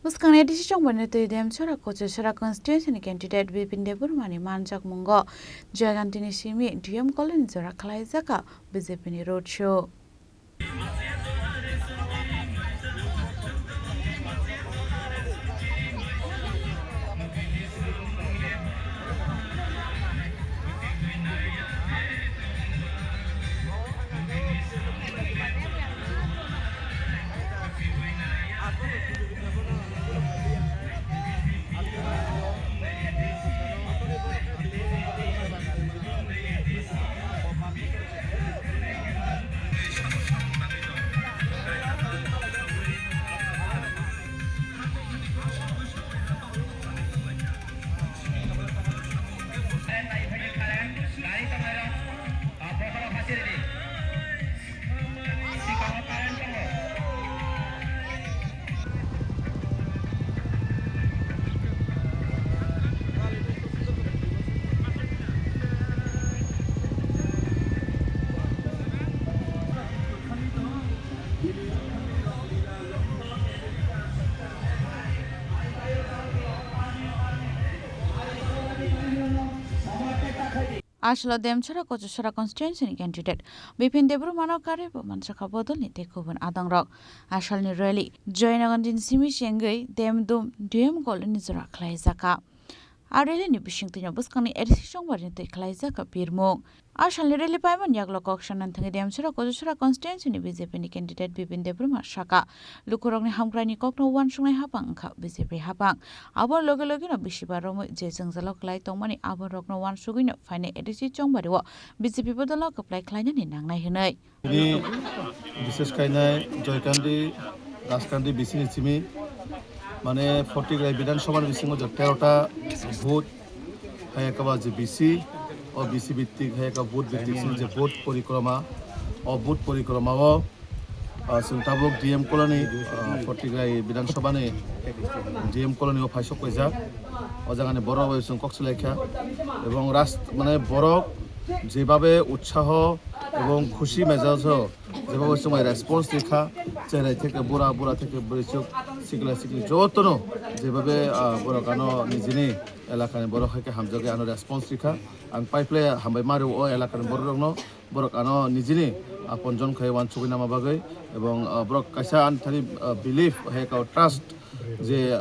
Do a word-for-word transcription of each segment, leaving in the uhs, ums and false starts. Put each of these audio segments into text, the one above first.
Bwskangni A D C chongmani twi Demchara Kochusara constituency ni candidate Bipin Debbarma ni manjakmungo Jayagantini simi D M colony jora khlaijak B J P ni road show. Asalo Demchara Kochusara constituency ni candidate Bipin Debbarma no karwi bo mansakha bodol ni tei kubun adong rok. Asalni rally Joynagar ni simi chengwi Demdum D M colony jora khlaijakha. A rally ni bisingtwi no bwskangni A D C chongmani twi khlaijakha birmung. Asalni rally paimani yagulo kok sanani thangwi Demchara Kochusara constituency ni B J P ni candidate Bipin Debbarma sakha, lukurokni hamkraini kokno uansuknai haphang wngkha B J P haphang. Aboni loge loge no bisi ba romwi je jwngjalo kwlai tongmani aborokno uansugwi no phainai A D C chongmani o B J P bodolno kwplai khlainani nangnai hwnwi. Tini bises khainai Joykandi, Rajkandi bisini simi, mane forty grai Bidhan Sabha ni bisingo je terota booth, hai ekaba je B C, o B C bittik, hai ekaba booth bittik sini je booth porikroma, o booth porikroma o, ah, chwng tabuk D M colony, ah, forty grai Bidhan Sabha ni D M colony o phaisok paijak. O jaga ni borok bai chwng kok swlai kha. Ebong ras-, mane borok jebabe utsaho ebong khusi mejajo jebabe chwng bai response rikha, cherai theke bura, bura theke bwrwichwk, sikla sikli jotono jebabe, ah, borok ano nijini elakani borok hai khe hamjagwi ano response rikha. Ang paiple hambai ma rw o elakani borok rokno, borok ano nijini apon jon khai uansugwi nama bagwi, ebong, ah, borok kaisa ani thani, ah, belief hai ka trust je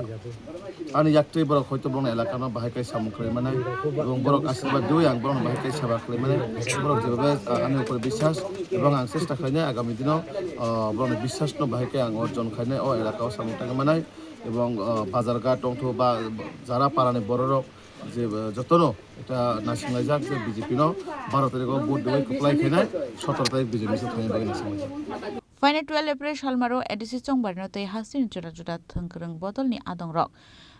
ani yaktwi borok hoito borokni elakano bahai kai samung khlai manai, ebong borok asirwad diwi ang borokno bahai kai seba khlai manai, borok jebabe, ah, ani upor biswas, ebong ang chesta khlainai agami dino, ah, borokni biswasno bahai kai ang orjon khlainai, o elakao samung tangwi manai, ebong, ah, bazar ghat tongthu ba jara parani bororok je, ah, jotono ekta naisinglaijak je B J P no baro tarikh o vote diwi kwplai khainai, sotoro tarikh B J P se thangwi bagwi naisinglaijak. Phainai twelve April salmaro A D C chongbarino tei hasteni juda juda thwngkwrwng bodolni adongrok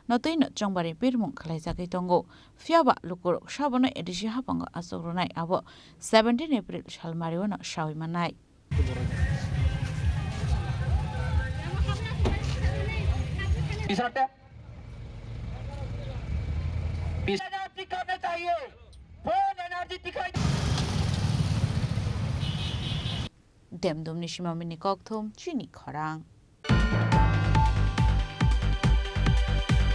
no twi no chongbarni birmung khlaijagwi tongo. Phiyaba lukurok sabono A D C haphango achuk rwnai abo seventeen April salmario no sawi mannai. Demdumni Simamini kokthum chini khorang.